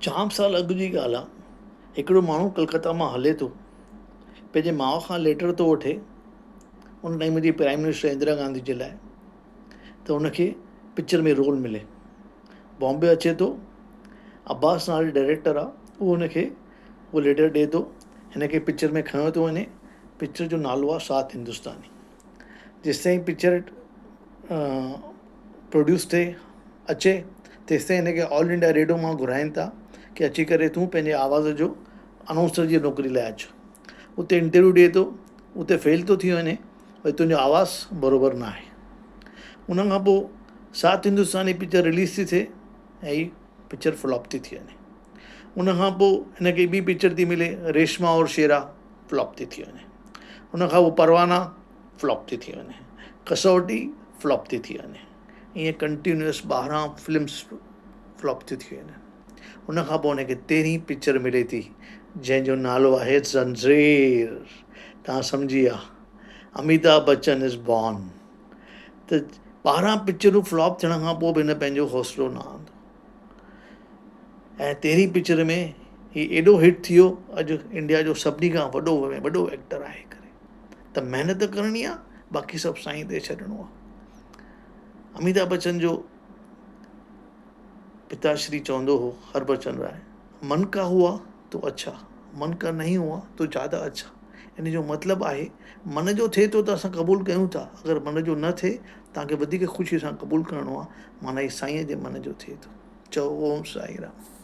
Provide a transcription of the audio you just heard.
جام سال اڳ جي ڳالهه آ، هڪڙو ماڻهو ڪلڪتا مان هلي ٿو، پنهنجي ماء کان ليٽر ٿو وٺي، ان ٽائيم جي پرائيم منسٽر اندرا گانڌي جي لاء ته ان کي پڪچر ۾ رول ملي. بامبي اچي ٿو، عباس نالي ڊائريڪٽر آ، اهو هن کي اهو ليٽر ڏئي ٿو، هن کي پڪچر ۾ کنيو ٿو وڃي، پڪچر جو نالو آ سات هندستاني. جيستائين پڪچر پروڊيوس ٿئي اچي تيستائين هن کي آل انڊيا ريڊيو مان گهرائين ٿا ڪي اچي ڪري تون پنهنجي آواز جو انائونسر جي نوڪري لاء اچ. اتي انٽرويو ڏئي ٿو اتي فيل ٿو ٿي وڃي ڀئي تنهنجو آواز بروبر نه آهي. ان کان پوء سات هندستاني پڪچر رليز ٿي ٿئي ۽ هي پڪچر فلاپ ٿي ٿي وڃي. ان کان پوء هن کي ٻي پڪچر ٿي ملي ريشما اور شيرا فلاپ ٿي ٿي وڃي. ان کان پوء پروانا فلاپ ٿي ٿي وڃي. ڪسوٽي فلاپ ٿي ٿي وڃي. ائين ڪنٽينيوس 12 فلمس فلاپ ٿيون ٿي وڃن. ان کان پوء هن کي تيرهين پڪچر ملي ٿي جنهن جو نالو آهي زنجير. توهان سمجهي ويا اميتاڀ بچن از بورن. ته 12 پڪچرون فلاپ ٿيڻ کان پوء به هن پنهنجو حوصلو نه آندو ۽ تيرهين پڪچر ۾ هي ايڏو هٽ ٿي ويو اڄ انڊيا جو سڀني کان وڏو ۾ وڏو ايڪٽر آهي ڪري ته محنت ڪرڻي آهي باقي سڀ سائين تي ڇڏڻو آهي. اميتاڀ بچن جو پتاشري چوندو هو هربچن راء من ڪا هئا تو اڇا من ڪا نهين هئا تو زياده اڇا ان جو مطلب آهي من جو ٿئي ٿو ته اسان قبول ڪيون ٿا اگر من جو نه ٿئي توهان کي وڌيڪ خوشي سان قبول ڪرڻو آهي معنيٰ هي سائين جي من جو ٿئي ٿو چئو اوم سائين رام.